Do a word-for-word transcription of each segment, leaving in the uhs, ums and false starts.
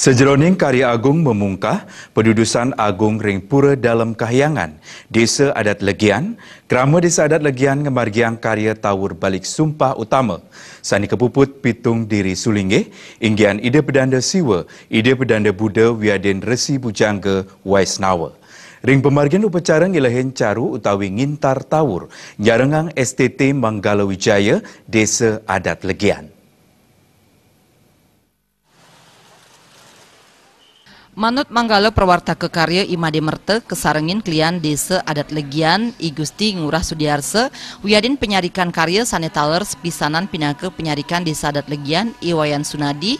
Sajeroning karya agung mamungkah, padudusan agung ring Pura Dalem Kahyangan, Desa Adat Legian, krama Desa Adat Legian ngamargiang karya tawur balik sumpah utama, sane kapuput pitung diri sulinggih, inggihan Ida Pedanda Siwa, Ida Pedanda Buddha wiadin Resi Bujangga Waisnawa. Ring pamargin upacara ngilehin caru utawi ngintar tawur, nyarengang S T T Manggala Wijaya, Desa Adat Legian. Manut manggala prawartaka karya I Made Merta kasarengin klian Desa Adat Legian, I Gusti Ngurah Sudiarsa, wiadin panyarikan karya sane taler sepisanan pinaka panyarikan Desa Adat Legian, I Wayan Sunadi,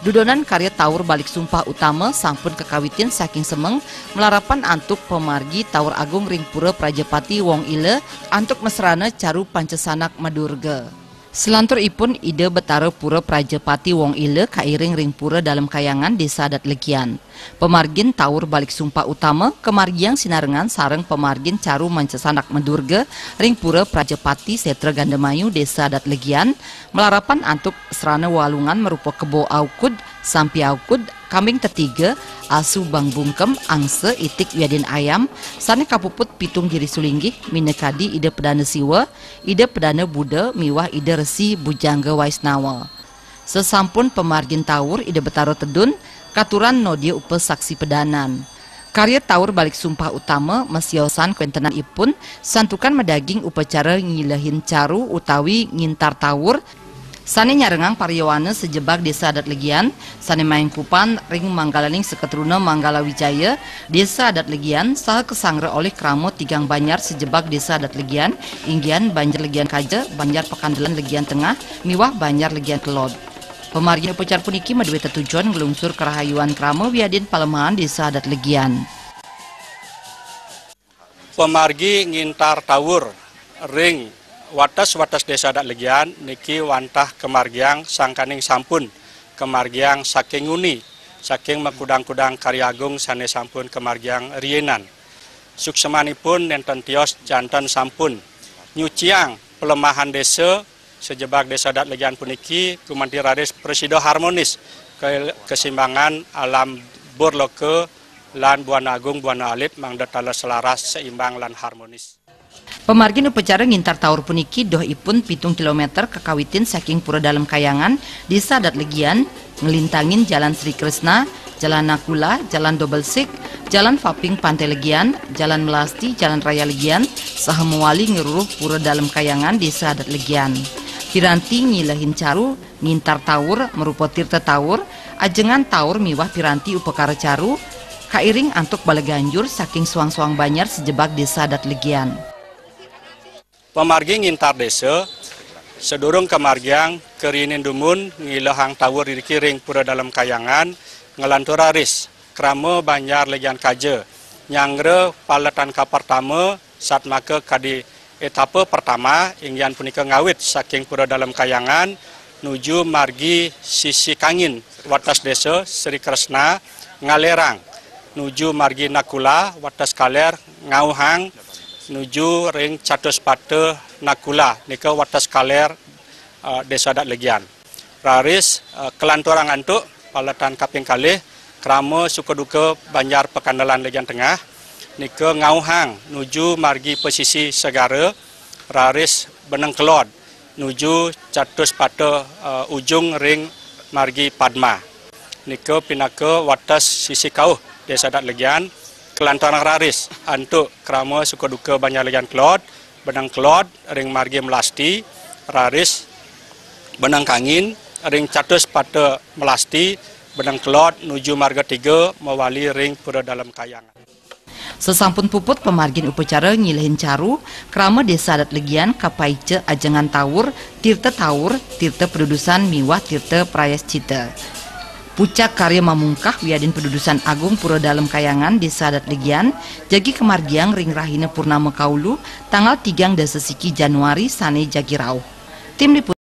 dudonan karya tawur balik sumpah utama sampun kakawitin saking semeng, malarapan antuk pamargi tawur agung ring Pura Prajapati Wong Ila antuk masrana caru Pancasanak Madurga. Salanturipun Ida Betara Pura Prajapati Wong Ila kairing ring Pura Dalem Kahyangan, Desa Adat Legian. Pamargin tawur balik sumpah utama kamargiang sinarengan sareng pamargin caru Mancasanak Madurga ring Pura Prajapati Setra Gandamayu, Desa Adat Legian, malarapan antuk srana walungan marupa kebo aukud, sampi aukud, kambing tetiga, asu bang bungkem, angsa, itik wiadin ayam, sane kapuput pitung diri sulinggih, minakadi Ida Pedanda Siwa, Ida Pedanda Buddha miwah Ida Resi Bujangga Waisnawa. Sasampun pamargin tawur Ida Betara tedun, katuran nodia upasaksi pedanan. Karya tawur balik sumpah utama masiosan kawentenanipun santukan madaging upacara ngilehin caru utawi ngintar tawur sane nyarengang paryawana sajebag Desa Adat Legian, sane maingkupan ring manggalaning sekatruna Manggala Wijaya, Desa Adat Legian, saha kasanggra olih krama tigang banjar sajebag Desa Adat Legian, inggihan Banjar Legian Kaja, Banjar Pakandelan Legian Tengah, miwah Banjar Legian Kelod. Pamargin upacara puniki madue tetujon nglungsur karahayuan krama wiadin palemahan Desa Adat Legian. Pamargi ngintar tawur ring wates-wates Desa Adat Legian niki wantah kamargiang sangkaning sampun kamargiang saking nguni, saking makudang-kudang karya agung sane sampun kamargiang riinan. Suksemanipun nenten tios janten sampun nyuciang palemahan desa sajebag Desa Adat Legian puniki gumanti raris prasida harmonis ke-, kesimbangan alam burloka lan buana agung buana alit mangda taler selaras, seimbang lan harmonis. Pamargin upacara ngintar tawur puniki dohipun pitung kilometer kakawitin saking Pura Dalem Kahyangan, Desa Adat Legian, nglintangin Jalan Sri Kresna, Jalan Nakula, Jalan Dobel Sik, Jalan Vaping Pantai Legian, Jalan Melasti, Jalan Raya Legian, saha mawali ngruruh Pura Dalem Kahyangan, Desa Adat Legian. Piranti ngilehin caru, ngintar tawur, marupa tirta tawur, ajengan tawur miwah piranti upakara caru, kairing antuk bala ganjur saking soang-soang banjar sajebag Desa Adat Legian. Pamargi ngintar desa, sadurung kamargiang kariinin dumun ngilehang tawur iriki ring Pura Dalem Kahyangan, nglantur raris krama banjar Legian Kaja, nyanggra paletan kapertama, satmaka kadi etapa pertama, inggihan punika ngawit saking Pura Dalem Kahyangan nuju margi sisi kangin wates desa Sri Kresna ngalerang nuju margi Nakula, wates kaler ngauhang nuju ring Catuspata Nakula, nika wates kaler, eh, Desa Adat Legian. Raris, eh, kalanturang antuk paletan kaping kalih, krama suka duka Banjar Pakandelan Legian Tengah, nika ngauhang nuju margi pesisi segara, raris beneng kelod nuju Catuspata, eh, Ujung ring margi Padma. Nika pinaka wates sisi kauh Desa Adat Legian, kalanturang raris antuk krama suka duka Banjar Legian Kelod, beneng kelod ring margi Melasti, raris beneng kangin ring Catuspata Melasti, beneng kelod nuju marga tiga mawali ring Pura Dalem Kahyangan. Sasampun puput pamargin upacara ngilehin caru, krama Desa Adat Legian kapaica ajengan tawur, tirta tawur, tirta padudusan miwah tirta prayascita. Pucak karya mamungkah wiadin padudusan agung Pura Dalem Kahyangan Desa Adat Legian, jagi kamargiang ring rahina Purnama Kaulu, tanggal tigang dasa siki Januari sane jagi rauh. Tim Liputan